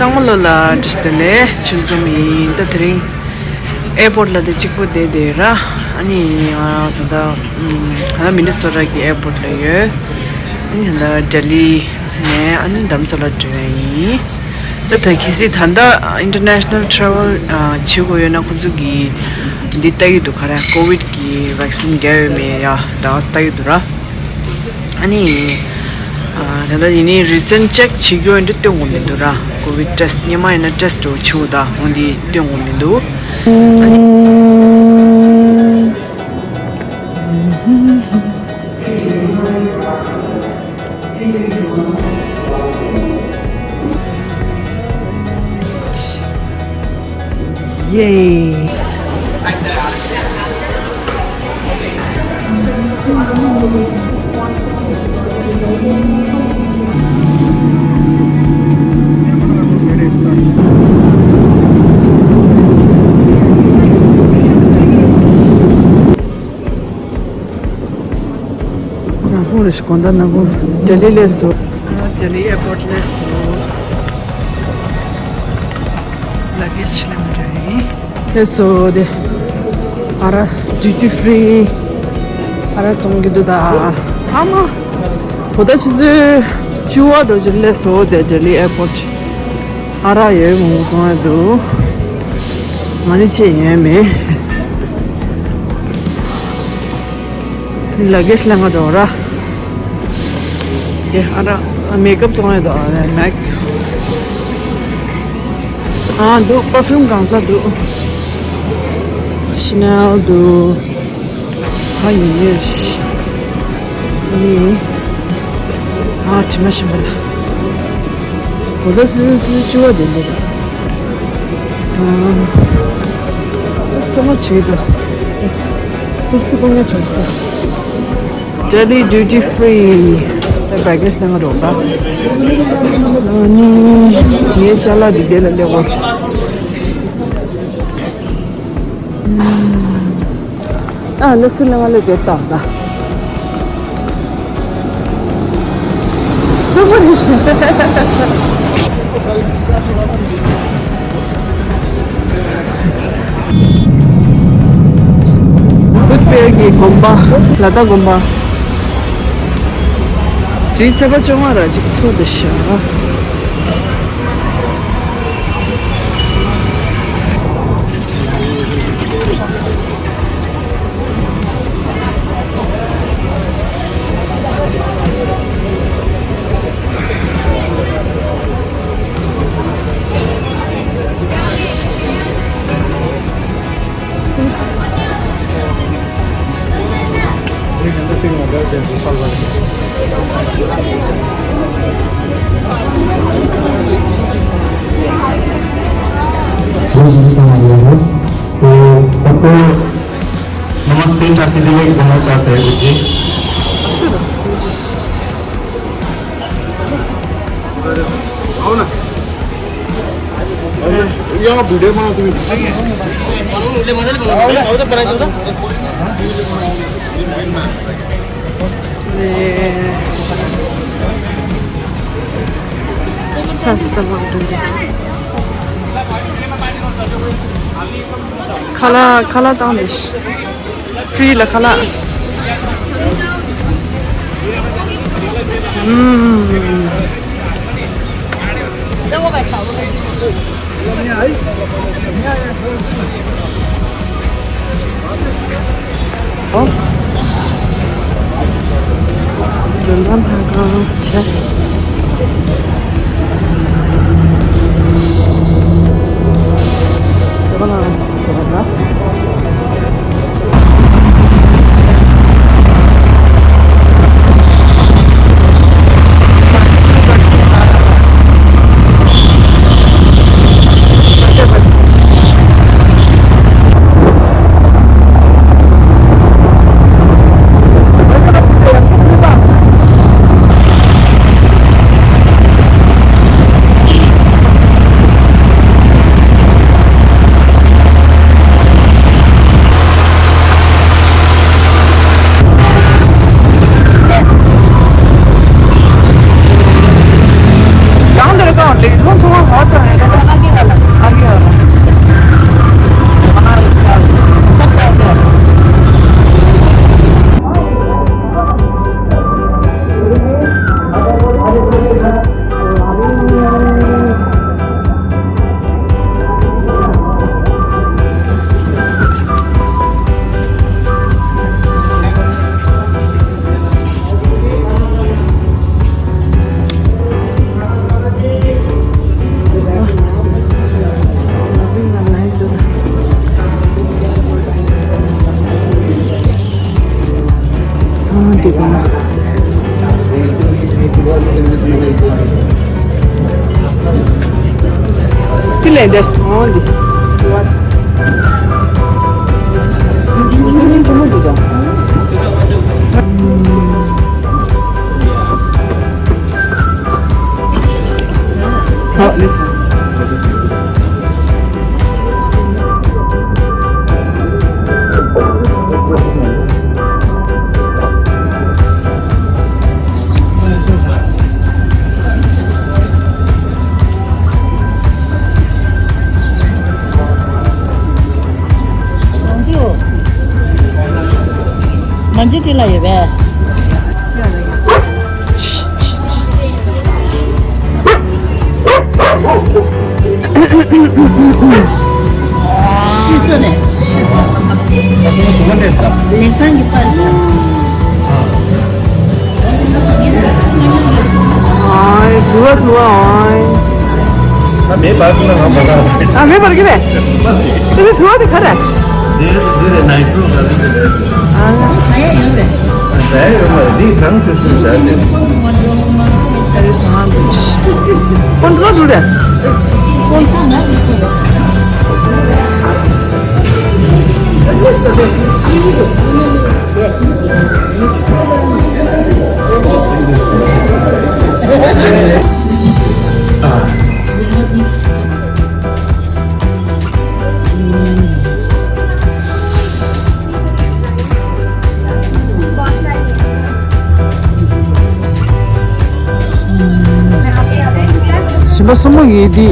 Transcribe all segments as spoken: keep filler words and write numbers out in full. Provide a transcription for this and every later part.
ཚང་མ་ལོ་ལ་བཀྲ་ཤིས་བདེ་ལེགས། ཆུ་འཛོམས་ཡིན། ད་དེ་རིང་ཨེར་པོར་ལ་དེ་གཅིག་པོ་བསྡད་དེ་ར། ཨ་ནི་ང་ད་ལྟ་ཨམ་ད་ལྟ་མི་ནི་སོ་ཊ་གི་ཨེར་པོར་ལ་ཡོད། ཨ་ནི་ད་ལྟ་ལྡི་ལི་ནས་ཨ་ནི་རྡ་རམ་ས་ལ་འགྲོ་ཡ་ཡིན། ད་ད་གལ་སྲིད་ད་ལྟ་ཨིན་ཊར་ནེ་ཤ་ནལ་ཊ་རེ་ཝལ་བྱེད་དགོས་ཡོད་ན་ཁོ་ཚོ་གིས་འདི་ལྟ་གི་འདུག་ག་རེ། ཀོ་བིཌ་གི་ཝེག་སིན་རྒྱག་ཡོད་མེད་ཡ་ད་ལྟ་གི་འདུག་ར། ཨ་ནི་ཨ་ད་ལྟ་ཡིན་ནའི་རི་སེན་ཊི་ཅེག་བྱེད་རྒྱུ་འདི་སྟོན་དགོས་མི་འདུག་ར། ཀོ་བིཌ་ཊེ་སི་ཊི་སྔོན་མ་ཡིན་ན་ཊེ་སི་ཊི་འདྲ་བོ་བྱེད་དགོས། ད་འོ་འདི་སྟོན་དགོས་མི་འདུག་ཨ་ནི། Yay! ནག་པོ་རེ་ཞིག་གོན་ད། ནག་པོ། ལྡི་ལི་སླེབས་སོང་། ལྡི་ལི་ཨེར་པོར་སླེབས་སོང་། ལ་གེ་ཇི་ལེན་རེད། སླེབས་སོང་། དེ་ཨ་ར་ཌིའུ་ཊི་ཕི་རི་ཨ་ར་བཙོང་གི་འདུག་ད། ཨ་མ། བོད་ཟླ་ཆུ་ཚོད་བཅུ་པ་འགྲོ་ཅིག་སླེབས་སོང་། དེ་ལྡི་ལི་ཨེར་པོར། ཨ་རག་ཡོད་མང་པོ་བཙོང་ཡ་འདུག་ང་ནི་ཅི་ཡོད་མེད། ལ་གེ་ཇི་ལེན་ག་འགྲོ་ར། དེ་ཨ་རག་མེག་ཨབ་བཙོང་ཡ་འདུག་ཨ་རག་མེག་ཨ་འདུག་པར་ཕིའུམ་གང་ཚ་འདུག་ཤི་ནལ་འདུག་ཨ་ཡོད་ཡོད། ཨ་ནི། ཨ་དྲི་མ་ཞིམ་པ་ལ། འོ་ད་སི་སི་བཅུ་པ་དེ་འདུག་ཨ་སོ་མ་བྱེད་འདུག་ཏུ་སི་པོ་ཉ་ཆོག་ས། ལྡི་ལི་ཌིའུ་ཊི་ཕི་རི་ད་བྷེ་གེ་ཇི་ལེན་ག་འགྲོ་ད། ཨ་ནི། ངའི་ཅ་ལག་འདི་དེ་ལ་སླེབས་པ། ཨ་ལ་སུ་ལ་ང་ལ་དེ་བཏང་ད། སུ་མ་རེད། བོད་པའི་གི་དགོན་པ། ལ་དྭགས་དགོན་པ། དེ་རིང་ཚེས་པ་བཅོ་ལྔ་ར་ཅིག་ཚོགས་བསྡད་ཤག नमस्ते, चाची दिले घुमा चाहते हैं जी। आओ ना। यहाँ वीडियो बनाओ तुम। ཁ་ལག་ཁ་ལག་བཏང་འདུག་ཕི་རི་ལ་ཁ་ལག་ཨུམ། ཨོ། འཇོན་ཐང་ལྷ་ཁང་བྱས། ལས་འདི་འོང་འདི། ཁྱོད་ཉིན་ཆུང་མོ་འདུག་ད། ཨ་ལིས། མ་འཇིག་ཏི་ལ་ཡོད་པས། ཤི་སོང་ནས། ཤི་སོང་། ལས་སང་གི་པར། ཨའི། དུ་བ་དུ་བ་ཨའི། ད་མེ་འབར་སོང་ན་ང་མ་དགའ་བ་རེད། ཨ་མེ་འབར་གི་རེད། དེ་ཚོ་དུ་བ་དེ་ག་རེད། འདི་འདི་རེད། ནའི་ཊྲོ་ག་རེ་ཟེར་རེད། ཨ་ཟ་ཡ་ཡོད་རེད། ཟ་ཡ་ཡོད་མ་རེད། འདི་གྲང་སེ་སེ་ཟ་རེད། ཨ་རེ་ཟ་འདི་ཀོན་ཀྲོལ་རུ་རེད། ཀོན་ས་ན་འདི་ཚོ་རེད། གཞན་པ་གསུམ་པོ་ཡོད་དེ།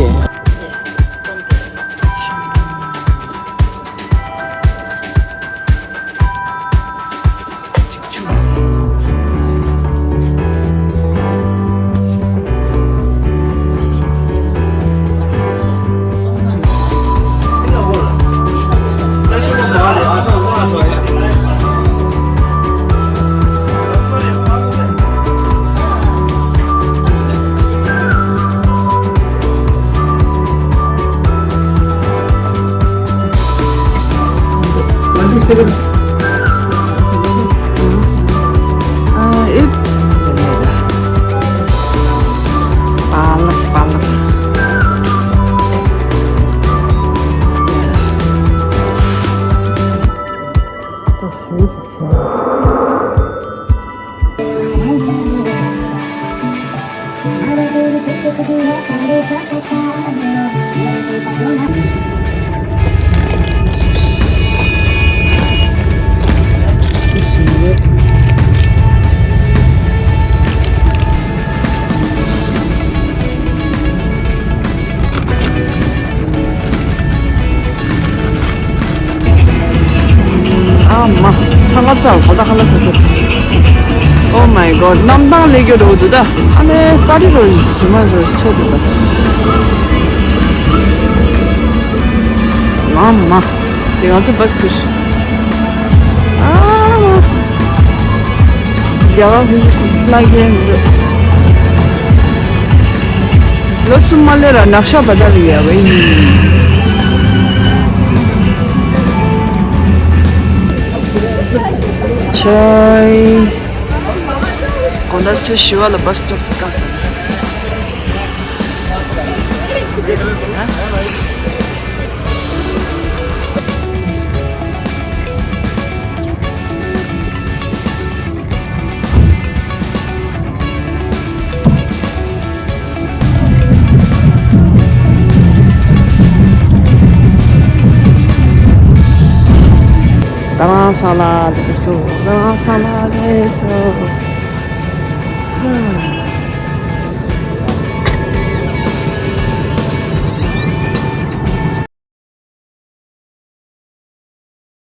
ཨ་མ། ཚ་ལ་ཚ་གོ་ད་ཧ་ལ་ས་ས། Oh my god། གནམ་ཐང་ལས་རྒྱུ་འགྲོ་འདུག་ད། ཨ་ནེ་ཀ་རི་རོ་ཞི་མ་རོ་ཆེ་འདུག་ད། ཨ་མ། དེ་ང་ཚོ་བྷ་སི་ཁུར། ཨ་མ། རྒྱ་གར་ཕུ་ཤི་སི་ལ་རྒྱན་འདུག་ལོ་སུམ་མ་ལེ་ར་ནག་ཤ་བ་ད་རི་ཡ་བའི་ནི། ཆོས། དགོང་དག་ཚེས་བཞི་པ་ལ་བྷ་སི་སི་ཊོབ་བཀག་སོང་། རྡ་རམ་ས་ལ་ལེགས་སོ། རྡ་རམ་ས་ལ་ལེགས་སོ།